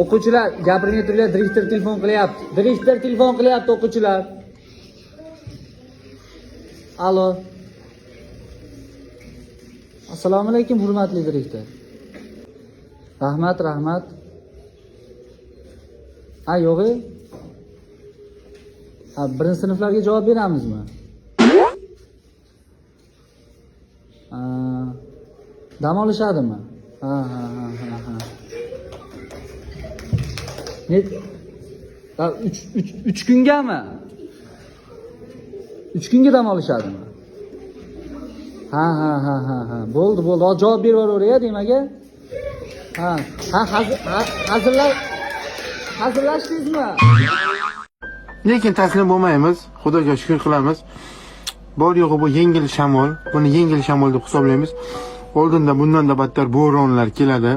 O'quvchilar, gapirmay turinglar, direktor telefon qilyapti. Direktor telefon qilyapti, o'quvchilar. Alo. Assalomu alaykum, hurmatli direktor. Rahmat, rahmat. Ha, yo'q. E? Ha, birinchi sinflarga javob beramizmi? Ha, dam olishadimi? Ha. Ne? Ha, 3 kungami? 3 kunga dam olishadimi? Ha. Bo'ldi, bo'ldi. Hozir javob berib yuboraver, demak. Ha, hazillashdingizmi? Lekin taslim bo'lmaymiz, Xudoga shukr qilamiz. Bor yo'g'i bu yengil shamol, buni yengil shamol deb hisoblaymiz. Oldinda bundan da battar bo'ronlar keladi.